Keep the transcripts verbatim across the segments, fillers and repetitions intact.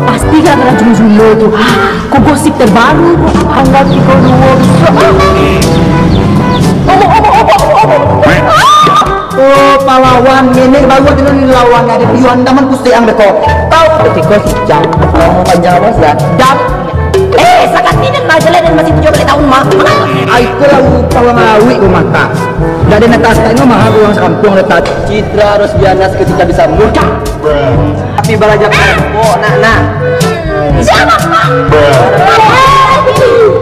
Pasti gara-gara Jung Julo tu. Ah, ko gosip terbaru. Tanggal tiga dua besok. Ah. Obo, obo, obo, obo. Ah. Oh, pahlawan, nenek baru ado ni lawan, ado Piu Andaman pusing ang beko. Tahu ketika si Jang, oh, panjang awas ya. Dap. Eh, sakati den majalah den masih tujuh belas tahun mah. Ai ko lah pahlawan awik ko mata. Dak ado nan tatak no mahal urang sakampuang dak tatak. Citra Rosdiana seketika disambut. Tapi baraja kok nak nak. Siapa, Pak?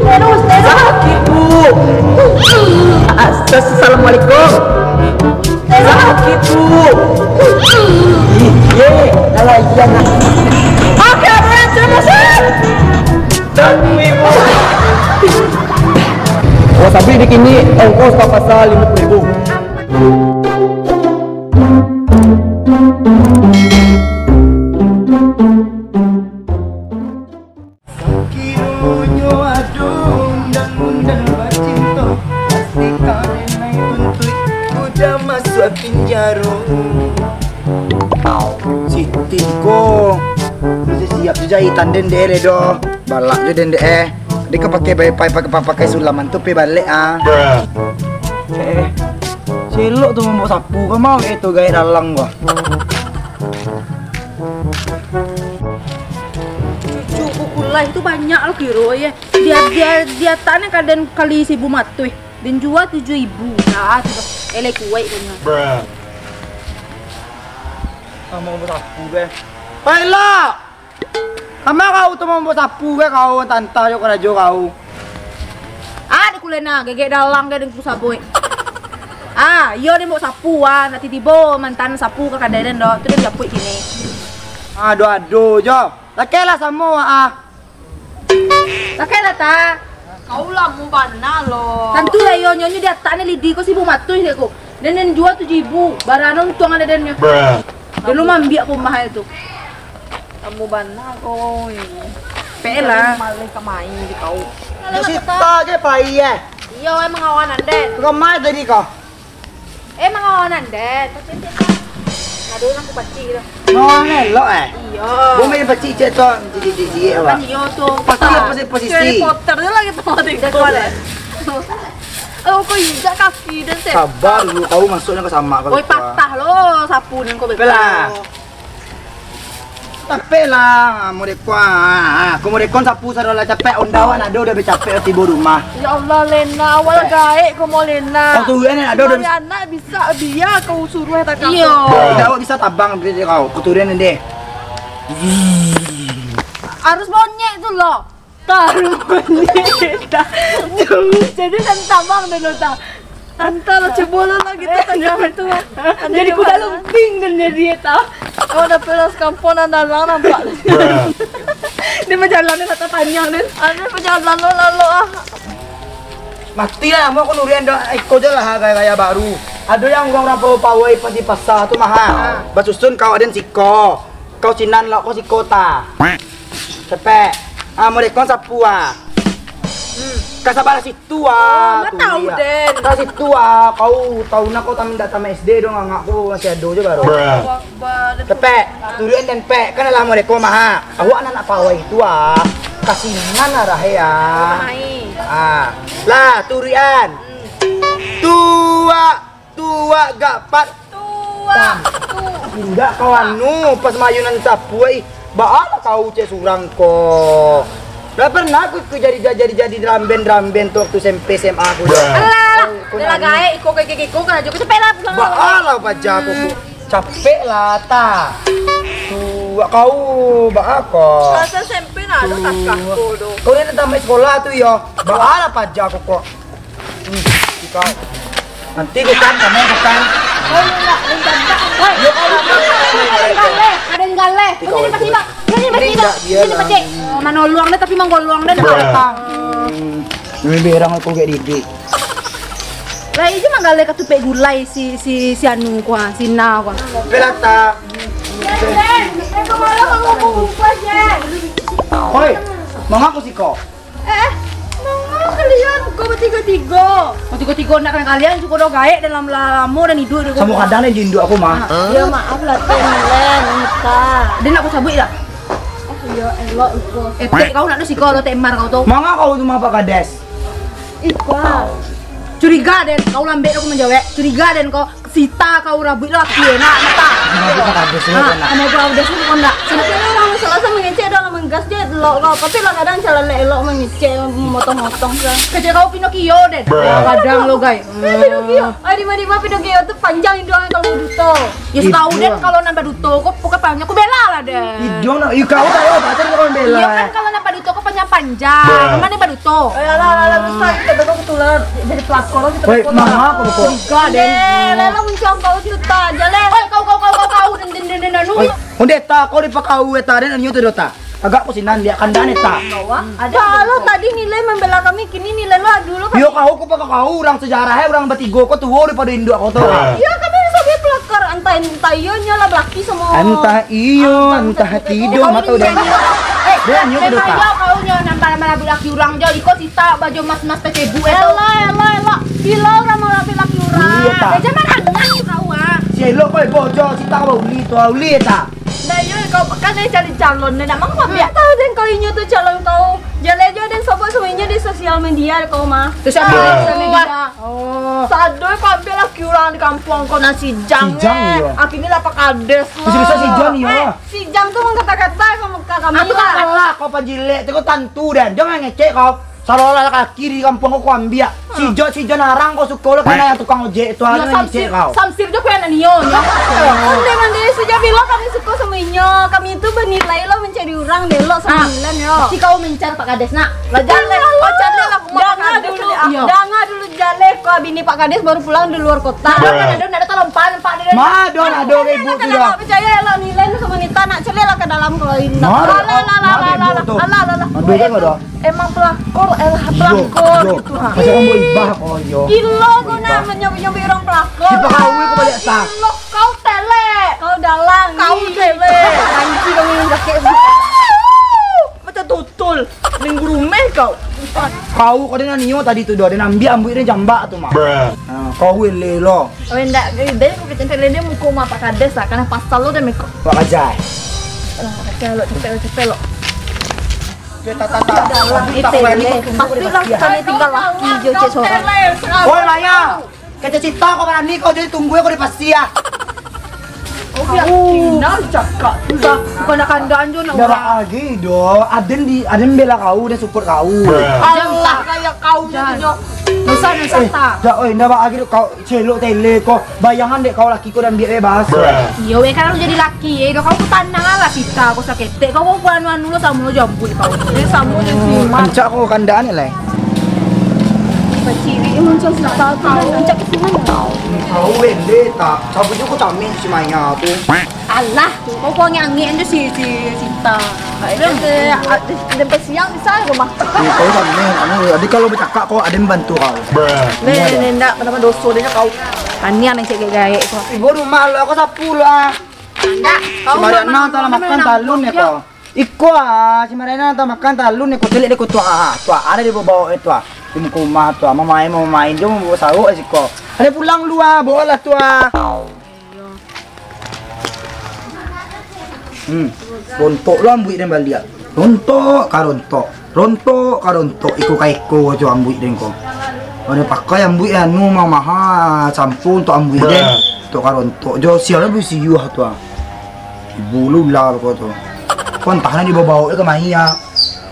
Terus, terus. Sakit, Bu. As-, Assalamualaikum. Sakit, Bu. Ih, ye, kalau iya nak. Oke, berhenti, musik. Tapi, Bu. Wasabi di kini ongkos ka pasar lima puluh ribu. Sakironyo ado undang-undang bacinto, pasti ka den naik tuntuik, udah masuak pinjaro. Siti ko, mesti siap jo jahitan den deh, le doh. Balak jo den deh, eh. Dek ka pakai bai-, pai-, pakai, pakai sulaman tu pe balek, ah. Eh, selok tu mambaok sapu ka mau, eh, tu gaek dalang ko. Cucu kukulai tu banyak lo kiro, ye. Dia, dia, dia tak nak kaden kali sibu matuih. Den jua tujuh ribu. Nah, tu. Eleh kuaik punya. Mambaok sapu, eh. Baiklah. Kama kau tu mambaok sapu, eh, kau tantah jo karajo kau. Ah, di kulena, gegek dalang, gegek dengku sabuik. Ah, iyo, dia baok sapu, ah, nak tibo mantan sapu ka kadai den, doh. Tu dia japuik sini. Ado-ado jo. Lakailah samo, ah. Lakailah, ta. Kau lamo bana lo. Tantu lah, iyo, nyonyo di atak ni lidi ko sibu matuih dek ko. Den, den jua tujuh ribu. Barano untuang ado den nyo. Dulu mambiak ko mahal tu. Lamo bana ko, oi. Pek lah. Maling kamain di kau. Di sita je pai, eh. Iyo, emang awanan den. Kemai tadi kau? Eh, mangawan den. Ado nang ku pacik tu. Mangawan elok, eh? Iyo. Bo main pacik cek tu, cik, cik, cik, cik, apa? Kan iyo tu. Pasti apa sih posisi? Harry Potter tu lah kita tengok. Dah kuat, eh? Oh, kau injak kaki den, Sep. Sabar dulu, kau masuknya ke samak kau. Oi, patah lo, sapu nan kau betul. Belah. Capek lah, modekon. Ah, ah, ko modekon sapu sadolah capek, onda wan ado udah becapek tibo rumah. Ya Allah, Lena, awal gaek ko mo Lena. Kau turuikan, ado udah. Mari anak bisa dia kau suruh tak kau. Iyo. Udah awak bisa tabang dek kau, kau turuikan deh. Harus monyet tu loh. Taruh monyet. Jauh. Jadi kan tabang dulu tak. Antah lah, cubo lah, lah, gitu, eh, tanya jangan. Itu, ah. Jadi kuda lumping dan jadi eta. Kau ada peras kampung dan dalang nampak. Dia berjalan dia kata panjang, dan ada berjalan lo, lalu, ah. Mati lah, mau aku nurian dah, iko je lah, gaya-gaya baru. Ada yang orang-orang pawai di pasar tu mah, ha. Ah. Basusun kau ada siko. Kau sinan lah, kau siko ta. Cepek. Ah, modekon sapu, ah. Hmm. Ka sabalah situ, ah. Oh, ma tahu, ah. Den. Ka situ, ah. Kau tahu nak kau tam-, dak tamat S D dong, angak ku masih ado je baru. Allahu Akbar. Cepek. Turuikan den pek. Kan lah modekon mah, ha. Awak nak, nak pawai tu, ah. Ka sinan arah, ya. Mai. Ah. Lah, turuikan. Hmm. Tuak. Tuak gak pat. Tuak. Indak kau anu, pas mayunan sapu, ih. Baa lah kau cek surang ko. Lah pernah aku, aku jadi, jadi, jadi drum band, drum band tu waktu S M P, S M A aku. Alah, alah. Kau dah lah nyanyi. Gaek, iko, iko, iko, kan aja. Kau capek lah, pulang lah. Baa lah paja aku. Hmm. Capek lah, ta. Tuak kau, baa ko. Rasa S M P nah, aduh, tak kau tu. Kau ni tamat sekolah tu, yo. Baa lah paja aku kok. Hmm, ikau. Nanti bukan, kamu bukan. Woi, yo, yo, yo, yo. Woi, yo, kalau ada yang galeh, ada yang galeh. Ini pasti, Pak. Ini pasti, Pak. Ini pasti. Oh, manolong deh, tapi manggoluang deh, Pak. Datang. Ini berang aku kayak didik. Lah, ini manggaleh katupek gulai si, si, si anu kua, si Na kua. Pelata. Hoi, mangaku siko? Eh, mangaka Iyo, kau batigo-tigo. Batigo-tigo nak kalian, cukuik doh gaek dalam la-, lamo dan iduik dek kau. Samo kadang deh jo induak aku mah. Yo, maaf lah, Teh Milen, Nita. Dia nak aku cabuik dah. Iyo, elok iko. Etek kau nak tu siko lo, Tek Mar kau tu. Manga kau tu mah, Pak Kades? Iko. Curiga den, kau lambek aku manjawek. Curiga den kau. Sita kau rabuik laki enak, Sita. Kenapa kau habis ni, nak? Kenapa kau habis ni, kau nak? Tapi orang salah sama ngecek, dah lah menggas je elok kau. Tapi lah kadang cara elok mengecek, motong-motong kan. Kecek kau Pinocchio deh. Kadang lo, guys. Eh, Pinocchio. Ai, di mana, di mana Pinocchio tu panjang hidungnya kalau duto. Ya, setahu den kalau nambah duto, kau pokoknya panjang, aku bela lah deh. Hidung nak, ih, kau tak ada pacar kau bela. Iya kan, kalau nambah duto, kau panjang-panjang. Mana nambah duto? Eh, alah, alah, alah, susah. Kita tu kebetulan jadi pelakor, kita Woi, pelakor. Manga kau tu. Curiga den. Eh, lalu mencuang kau tu tak, jaleh. Oi, kau, kau, kau, kau, kau, den, den, den, den, anu. Oi, onde ta, kau dipakau, eh, ta, den, anyo tu, do, ta. Agak kau sinan, biak kandan, eh, ta. Kalau tadi Nilai membela kami, kini Nilai lah dulu kami. Yo, kau, kau pakau, kau, urang sejarah, eh, urang batigo, kau tuo daripado induak kau tu. Iya, kami bisa buat pelakor, entah, entah iyo nyo lah belaki samo. Entah iyo, entah tido, mato den. Eh, den, yo, memang iyo kau nyo nambah-nambah laki urang jo, iko si tak baju mas-mas tacebuk, eh, tu. Elah, elah, elah. Gila urang marapi laki urang. Iya, tak. Dah zaman angan kau, ah. Si elok kau, eh, bojo, si tak kau uli tu, ah, uli, eh, tak. Nah, iyo, kau kan dia cari calon, dia nak mangko ambiak. Tahu den kau inyo tu calon kau. Jaleh jo den sobok samo inyo di sosial media kau mah. Sosial media. Oh. Sado kau ambiak laki urang di kampuang kau, nah si Jang, si Jang, eh. Iyo. Akhirnya lah Pak Kades lah. Bisa-bisa si Jang, iyo. Eh, si Jang tu mangkata-kata ka kami lah. Aku tak kalah kau pajilek tu, kau tantu den. Jangan ngecek kau. Salah laki di kampuang kau, kau ambiak. Si Jo, si Jo narang kau suko lo, karena yang tukang ojek tu, ado yang ngecek kau. Samsir jo kau anak nio, nyo. Onde mande, sejak bilo kami suko samo inyo. Kami tu banilai lo mencari urang deh lo, sambilan yo. Si kau mencar Pak Kades nak. Lah, jaleh. Oh, jaleh lah, aku makan dulu. Iyo. Danga dulu, jaleh. Kau bini Pak Kades baru pulang di luar kota. Ado, ado, ado talompan, Pak, ado. Ma, ado, ado, ibu tu dah. Percaya lo, Nilai tu samo Nita nak caliak lah ke dalam kalau indak. Alah, alah, alah, alah, alah. Ado kan ado. Emang pelakor, elah pelakor gitu, ha. Macam kamu ibah kau, yo. Gilo kau nak menyambi-nyambi urang pelakor. Kita kau kau balik tak? Gilo kau telek. Kau dalang. Kau telek. Anji kau minum sakit. Macam tutul. Minggu rumah kau. Kau kau den nio tadi tu doh, den ambiak ambuik den jambak tu mah. Ha, kau wele lo. Oh, indak, dari kau kecil telek dia muko mah Pak Kades lah, karena pasal lo dia miko. Pak Kajai. Alah, capek lo, capek lo, capek lo. Itu, pasti lah, kami tinggal laki jo cek sorang. Oi, Maya. Kecek Sita kau barani kau jadi tunggu kau di pasti ah. Kau biar Tina cakap tu lah. Bukan nak kandaan jo nak urang. Dah lagi doh. Aden di, Aden bela kau, Aden support kau. Alah, kayak kau je tu, Jo. Dosa, dosa, eh, tak? Dah, oi, ndak ba lagi kau celok tele kau. Bayangan dek kau laki kau dan biak bebas. Iyo, weh, kan aku jadi laki, eh. Kau tu tanang lah, Sita. Kau saketek. Kau, kau anu-anu lo samo lo jambu kau. Dia samo je si Mat. Ancak kau kandaan ni, lai. Baciri muncul Sita tu. Ancak ke sini. Kau wende tak. Sabu juga kau camin si Maya tu. Alah, kau, kau angin-angin je si, si Sita. Dia, dia, dia, dia siang di sana rumah. Eh, kau kan ni, anu, jadi kalau bercakap kau, ada yang bantu kau. Ni, ni, ni, ndak, kenapa dosa dia kau? Ani anak cek gaek kau. Ibu rumah lo, aku sapu lo ah. Ndak, kau si Mariana rumah tak lah makan talun ya kau. Iko ah, si Mariana tak makan talun ya kau, celik dia kau tu ah. Tu ah, ada di bawah itu ah. Di muka rumah tu ah, mamain, mamain, dia mau bawa saruk eh siko. Ada pulang lu ah, bawa lah tu ah. Hmm. Rontok lah ambuik den baliak. Rontok ka rontok. Rontok ka rontok. Iko ka iko jo ambuik den ko. Ado pakai ambuik anu mah maha sampo untuak ambuik den. Rontok ka rontok. Jo sial lah bisiuah tu ah. Ibu lu ular ko tu. Ko antah nan dibawa-bawa ka mai ah.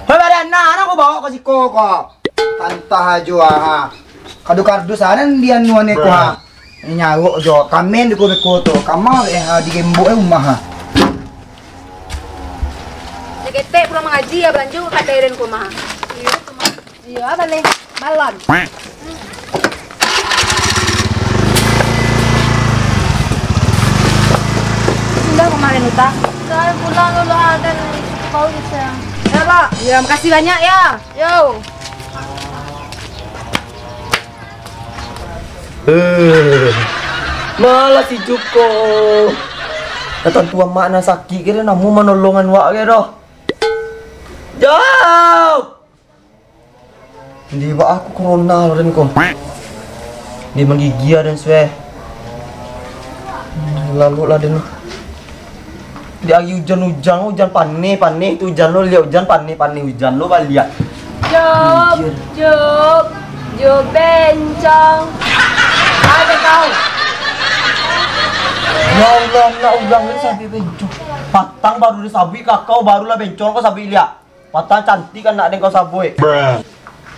Hoi, badan nah, nah ko bawa ka siko ko. Antah ajo ah. Kado kardus ah nan di anu ane ko ah. Nyarok jo, kamen beko-beko tu. Kama eh, ha, digembok eh rumah ha. Nyo ketek pulang mangaji ya, balanjo ka katai den ka rumah. Iyo, baleh. Malam. Sudah kemarin utah. Saya pulang dulu, ah, dan kau bisa. Ya, Pak. Ya, makasih banyak ya. Yo. Eh, malah si Juko. Datang tuan mak nan sakik kira namu manolongan wak kira doh. Jauh. Di baa aku corona lo den ko. Di manggigia den suwe. Lalu lah den. Di ari ujan-ujan, ujan paneh, paneh tu ujan lo, liak ujan paneh, paneh ujan lo baliak. Job, Anjir. Job, Job bencong. Ada kau. Ya Allah, nak ulang ni sampai bencong. Patang baru disabuik kakau, barulah bencong kau sabuik liak. Patang cantik anak den kau sabuik.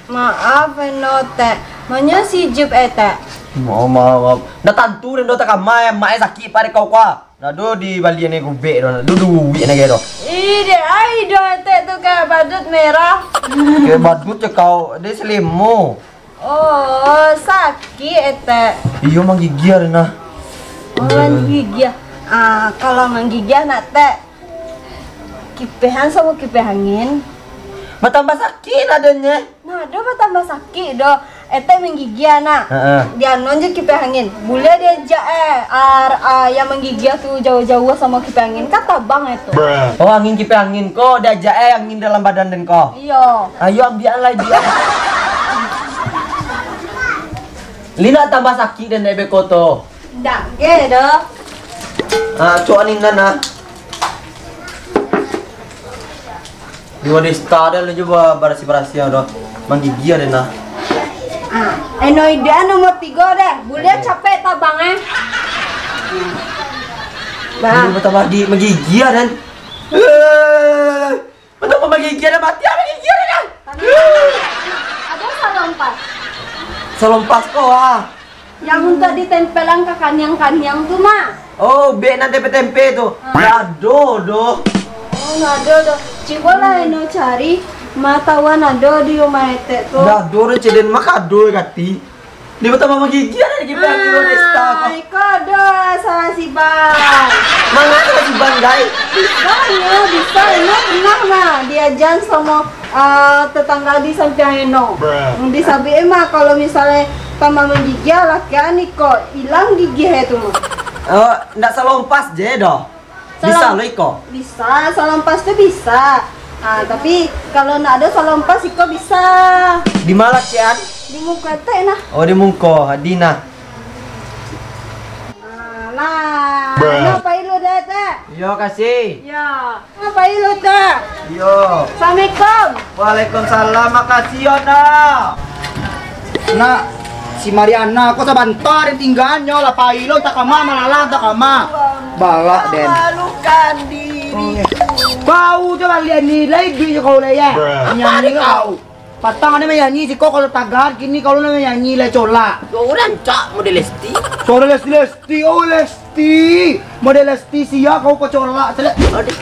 Maaf, Eno, Tek. Manyo si Jup, eh, Tek? Maaf, maaf, maaf. Ndak tantu den do takama, eh, mak eh sakik pak dek kau kua. Ndak do dibali ane gubek do, ndak do duit ane do. Ih, dek ai do etek tu kayak badut merah. Kayak badut je kau, dia selemo. Oh, sakik etek. Iyo, manggigia den nah. Oh, manggigia. Ah, kalau manggigia nak, Tek. Kipehan samo kipeh angin. Batambah sakik nadonye. Nah, ado batambah sakik do. Etek manggigia nak. Heeh. Di anon je kipeh angin. Buliah diajak eh, ar, ah, yang manggigia tu jauah-jauah samo kipeh angin. Kan tabang eh tu. Oh, angin kipeh angin ko diajak eh angin dalam badan den ko. Iyo. Ayo ambiak lah dia. Li nak tambah sakik den dek beko tu. Ndak ge doh. Ah, cok ni nan ah. Di Wadesta den lah cubo barasiah-barasiah doh. Manggigia den nah. Ah, Eno ide nomor tigo deh. Buliah capek tabang eh. Bah. Ini betambah di manggigia den. Eh, betambah manggigia den, mati ah manggigia den ah. Ado salompas. Salompas ko ah. Yang untuak ditempelan ka kaniang-kaniang tu mah. Oh, bek nan tempe-tempe tu. Ah. Ndak ado doh. Oh, ndak ado doh. Cubolah Eno cari, ma tawan ado di rumah etek tu. Ndak ado doh, cek den mah kado kati. Dia betambah manggigia dari kita di Wadesta ko. Ah, iko ado salah siban. Manga salah siban, gai? Bisa nyo, bisa. Eno pernah mah diajan samo Ah, tetangga di sampiang Eno. Disabuik mah, kalau misalnyo tambah manggigia, lakian iko ilang gigih e tu mah. Oh, ndak salompas je doh. Bisa Salom-, lo iko? Bisa, salompas tu bisa. Ah, tapi kalau ndak ado salompas, iko bisa. Di ma lakian? Di muko etek nah. Oh, di muko, di nah. Alah, Bruh. Eno pai lu deh, Tek? Iyo, kasih. Yo. Eno pai lu, Tek? Iyo. Assalamualaikum. Waalaikumsalam, makasih yo, Nak. Nak, si Mariana ko sabanta den tingganyo lah, pai lu, antah kama, malalah, antah kama. Balak den. Malukan diriku. Kau tu baliak ni, lai duit kau lai, yo? Bruh. Nyanyi kau. Patang ado manyanyi siko, kalau tagak kini kalau nak manyanyi lah colak. Yo, urang cak model Lesti. Suaro Lesti, Lesti, oh Lesti. Model Lesti sia kau ko colak. Caliak. Aduh.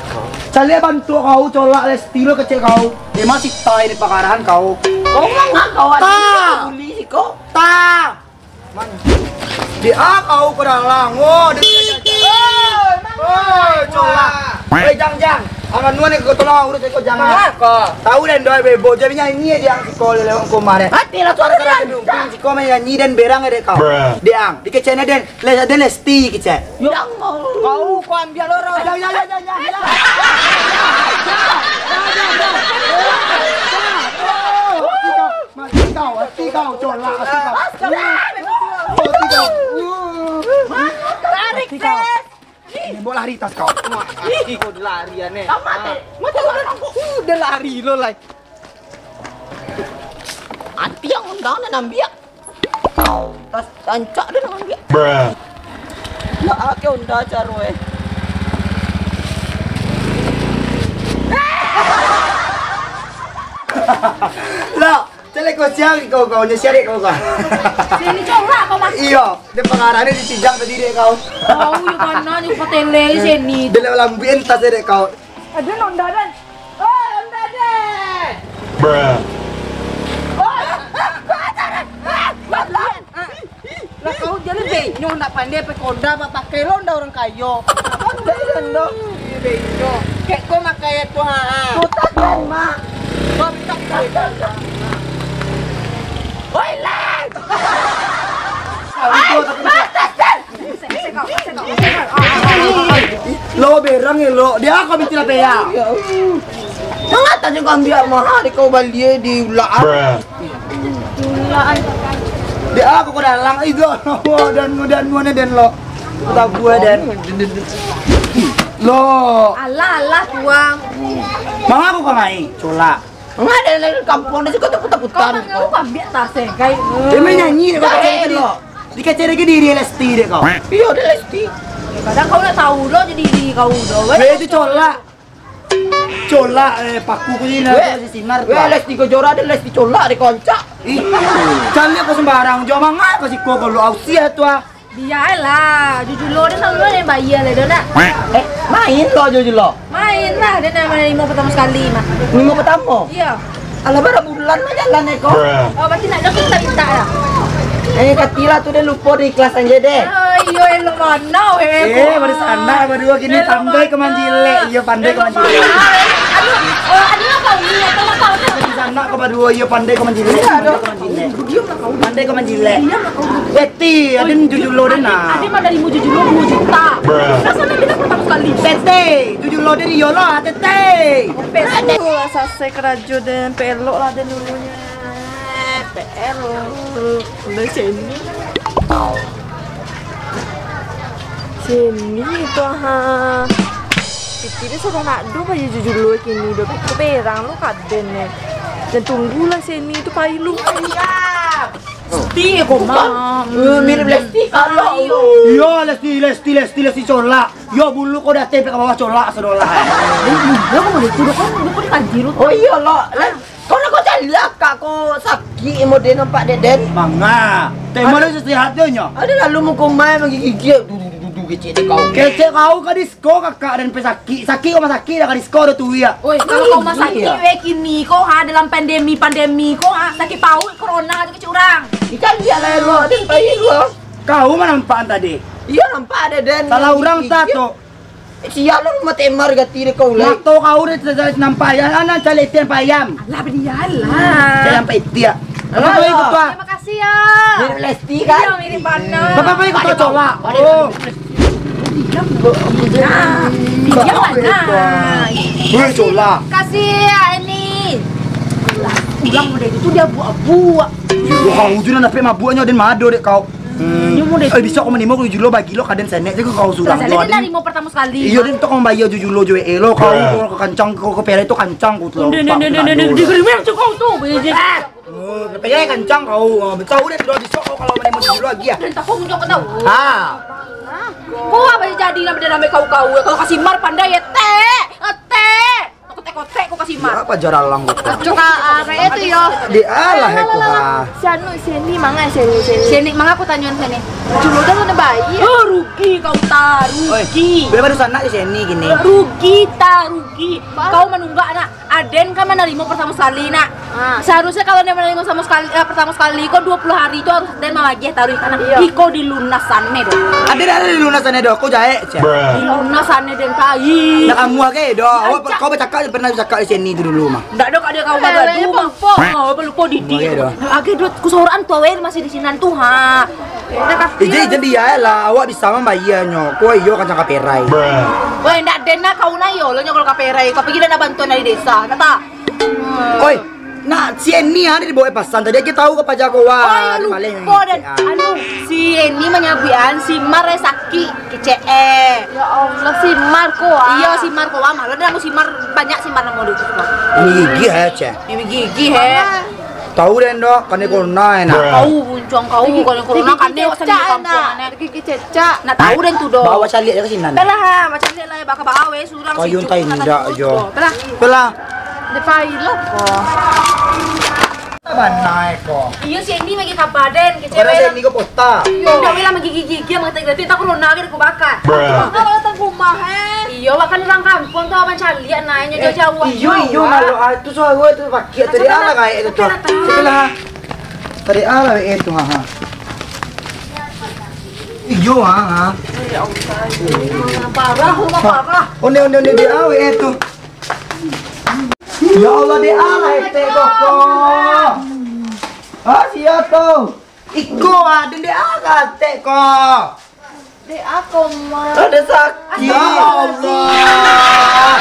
Caliak bantuak kau colak Lesti lo kecek kau. Emang si tai di pangarahan kau. Kau mangah kau ado bully siko. Ta. Di a kau ko dalang, oh, di Oi, colak. Oi, jang, jang. Aman nuan ni ko tolong urus iko jang. Mangako? Tahu den doi bebo je nyanyi je yang siko lewat rumah den. Hati lah suara kau. Siko main nyanyi den berang dek kau. Bruh. Diang, dikeceknya den, le den Lesti kecek. Yang mau. Kau ko ambiak lo, Ro. Jang, jang, jang, jang, jang. Mati kau, mati kau, colak, mati kau. Mati kau. Tarik, mati kau. Ses. Ini bola lari tas kau. Mati kau lari, aneh. Mati, mati, mati. Uh, udah lari lo, lai. Mati yang undang dan ambil. Tas tancak dia dengan dia. Bruh. Lah, ake onda caro, eh. Lah, caliak kau siang kau, kau nyo siarik kau, kau. Sini colak kau masuk. Iyo, dia pengarahnya dicijang tadi dek kau. Kau yang mana nyo patele sini. Dia lewat lambuin tas dek kau. Aduh, onda dan. Oh, onda dan. Bruh. Oh, ah, ah, ah, ah, ah, ah. Lah kau jadi benyo nak pandai pakai onda, pakai lo onda urang kayo. Apa tu dari onda? Benyo. Kek kau makai tu ha. Kau takkan, Mak. Kau takkan. Oi, Lan. Lo berang elok. Dia kau minta lah peya. Mangata jo kau ambiak maha di kau balie di ulaan. Bruh. Dek aku ko dalang, ih, lo, dan, dan, mana, dan, lo. Tabuah, dan. Lo. Alah, alah, tuang. Mang aku ka main, colak. Nggak ada lagi kampung, dia suka takut-takutan. Kau nggak lupa ambil tas, eh, kai. Dia main nyanyi, dek kau, eh, kacau dek lo. Dikacau lagi diri Lesti, dek kau. Iya, dia Lesti. Padahal kau nak tahu lo, jadi diri kau, lo. Weh, itu colak. Colak, eh, paku ko ni, weh, si sinar tu, weh, ah. Lesti Kejora, ada Lesti Colak, dia koncak. Ih, caliak ko sembarang jo, mangai ko siko ko lo, ausiah tu, ah. Bialah, Jujulo dia nak lo yang bayar lah, dia nak. Eh, main lo Jujulo? Main lah, dia nak main limo pertama sekali mah. Limo pertama? Iya. Alah, bara bulan mah jalan, eh, ko? Oh, berarti nak dapat tak minta dah. Eh, katilah tu, dia lupa di kelas aja deh. Ah, iyo, elok mana, eh, eh, ko? Baru sanak, baru kini elok pandai ke mana? Manjilek. Iyo, pandai ke elok manjilek. Mana, eh? Aduh, oh, aduh, apa ni? Apa, apa, apa? Baru sanak ke baru, iyo, pandai ke manjilek. Iya, aduh. Pandai ke manjilek. Diam lah kau. Pandai ke manjilek. Diam lah kau. Beti, ada Jujulo deh, nah. Ada mah dari mu Jujulo dua juta. Rasanya kita pertama sekali. Tete, Jujulo deh, iyo lah, Tete. Aduh, selesai karajo deh, pelok lah deh dulunya. P L. Udah sini. Sini tu, ha. Siti dia sudah nak do, payah Jujulo kini do. Aku berang lo kaden ni. Dan tunggulah sini tu, pai lu. Siti ko mah. Eh, mirip Lesti kalau. Iyo, Lesti, Lesti, Lesti, Lesti Colak. Yo, bulu ko dah tepek ka bawah, colak sadolah. Bulu ko mode tu, kau bulu ko dikaji lu. Oh, iyo lo. Lah, kau nak kau cari lah, kak, kau sakik mode nampak deden. Manga. Tema dah sehat tu nyo. Ada lalu muko mai magigigit. Du, du, du, du, du, kecek deh kau. Kecek kau ka disko, kakak, dan pe sakik. Sakik kau masakik dah ka disko dah tu, ya. Oi, kalau kau masakik, iya, weh, kini kau, ha, dalam pandemi, pandemi kau, ha, sakik paut, corona tu kecek urang. Ikan dia lah, lo, dan pai lu. Kau mah nampak tadi. Iya, nampak ada, Den. Salah urang ta tu. Eh, sial lah, rumah temar gati deh kau, Lek. Mato kau deh, nampak ayam, anak caliak tian payam. Alah, berialah. Saya sampai tiak. Alah, apa ikut tua? Terima kasih, ya. Mirip Lesti, kan? Iya, mirip bana. Bapak, bapak ikut tua colak. Oh. Diam. Nah, diam lah, nah. Boleh colak. Kasih, ya, ini. Ulang model itu dia buak-buak. Wah, kau tu dah napek mabuaknyo, den mado dek kau. Hmm. Eh, bisa kau manimo kau Jujulo, bagi lo kaden senek je kau surang. Saja lo, den ado. Dari mau pertama sekali. Iyo, den tu kau bayar Jujulo jo, eh, lo kau, kau kancang, kau, kau pere tu kancang kau tu. Den, den, den, den, den, di gerimeng tu kau tu. Eh, oh, pere kancang kau. Ah, tahu den, sudah bisa kau kalau manimo Jujulo lagi ya. Den takut muncul kau tahu. Ha. Kau apa jadi nama dia nama kau kau? Kalau kasih mar pandai ya, teh, teh. Kotek-kotek kau kasih mar. Apa jaralang kau? Cuka, ah, kayak itu yo. Di alah itu, ha. Si anu, si Eni manga, si Eni, si Eni. Si Eni manga aku tanyoan si Eni. Cuma udah mana bayi. Oh, rugi kau ta, rugi. Oi, bila baru sanak si Eni gini. Rugi ta, rugi. Kau manunggak nak. Aden kan manarimo pertama sekali nak. Ah. Seharusnya kalau dia manarimo sama sekali, eh, pertama sekali kau dua puluh hari itu harus den mamagih taruh di tanah. Iya. Iko dilunasan nih deh. Ada dah dilunasan dah, kau jaek, cek. Dilunasan nih den tai. Nak kamu aja dah. Awak kau bercakap pernah bercakap di sini tu dulu mah. Ndak ada kak dia kau mah gaduh mah. Oh, apa lupa didik. Oke dah. Oke dah, kusoran tu awal masih di sinan tu ha. Ije, ije bialah, awak bisa mambayarnyo. Kau iyo kancang kaperai. Weh, ndak den nak kau nak iyo lo nyo kalau kaperai. Kau pergi dah nak bantuan dari desa, kata. Oi, nak si Eni ada dibawa pasan tadi, kita tahu ke paja kau. Oh, iyo, lupo den. Anu, si Eni manyabuikan si Mar sakik kecek eh. Ya Allah, si Mar ko ah. Iyo, si Mar ko ah, malah dah si Mar, banyak si Mar namo dulu. Ini gigi ha, cek. Ini gigi ha. Tahu den dok, kena corona enak. Tahu buncong kau, kena corona, kena awak sendiri kampuang. Gigi cecak. Nak tahu den tu dok. Bawa caliak ke sini. Dah lah, baca caliak lah, baka bawa weh. Kayun tai indak jo. Belah. Belah. Depai lo ko. Banai ko. Iyo, si Eni bagi kabar den, kecewek. Pada si Eni ko pota. Iyo. Indak weh lah, gigi-gigi yang mengatakan gratis, tak corona ke aku bakar. Kalau datang rumah eh. Iyo, kan orang kampung tu abang caliak naiknya jauh-jauh. Iyo, iyo, malu ah, itu suara itu pakai tadi anak kayak itu tu. Sebelah. Tadi anak eh tu ha. Iyo, ha, ha. Parah, rumah parah. Onde, onde, onde, dia awet eh tu. Ya Allah, dia alah etek koko. Ah, sia tu. Iko ada dia alah etek ko. Dek ako mah. Ada sakit. Ya Allah.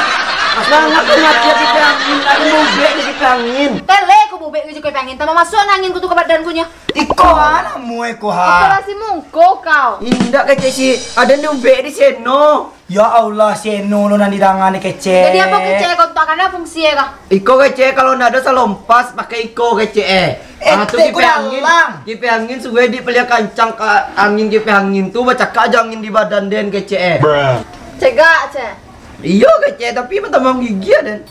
Sangat mati di angin, ada mubek di angin. Tele ku Ubek ko jo kipe angin, tambah masuak angin ko tu ka badan ko nyo. Iko ha, namuah iko ha. Iko lah si mungko kau. Indak kecek si, aden diubek di seno. Ya Allah, seno lo nan didanga ni kecek. Jadi apo kecek, kontak kana fungsi e kah? Iko kecek, kalau ndak ado salompas, pakai iko kecek e. Eh, ah, tu kipe angin, kipe angin suwe di paliang kancang ka angin, kipe angin tu bacakak jo angin di badan den kecek e. Cegak, cek. Iyo kecek, tapi batamang gigi aden.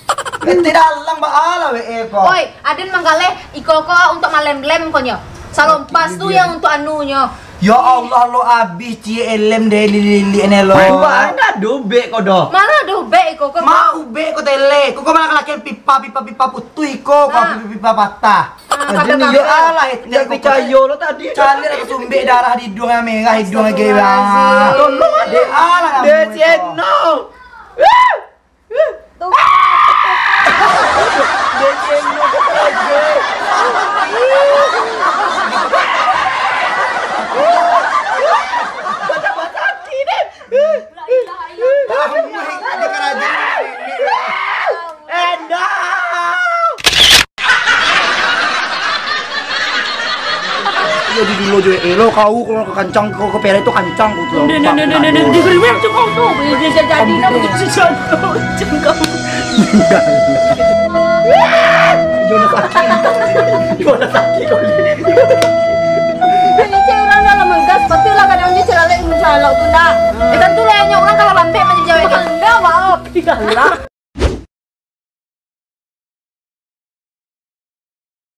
Ente dalang baa lah we e ko. Oi, aden manggaleh iko ko untuak malem-lem ko nyo. Salompas tu yang untuak anu nyo. Ya Allah, lo abih ciek elem deh lilik-lilik ne lo. Wah, ndak ado ubek ko doh. Malah ado ubek iko ko. Ma ubek ko tele. Ko, ko malah laki pipa, pipa, pipa putuih ko, ko pipa, pipa patah. Aden iyo alah, ndak picayo lo tadi. Caliak lah sumbek darah di iduang yang merah, iduang lagi merah. Tolong aden. Dek alah. Dek Ceno. Iyo, di dulu jo, eh, lo kau kalau ka kancang, kau ka pere tu kancang, kau tu. Ndak, ndak, ndak, ndak, ndak, di rumah tu kau tu. Jadi, jadi, jadi, nak begitu, jangan kau. Jangan kau. Iyo, nak sakit. Iyo, nak sakit kau.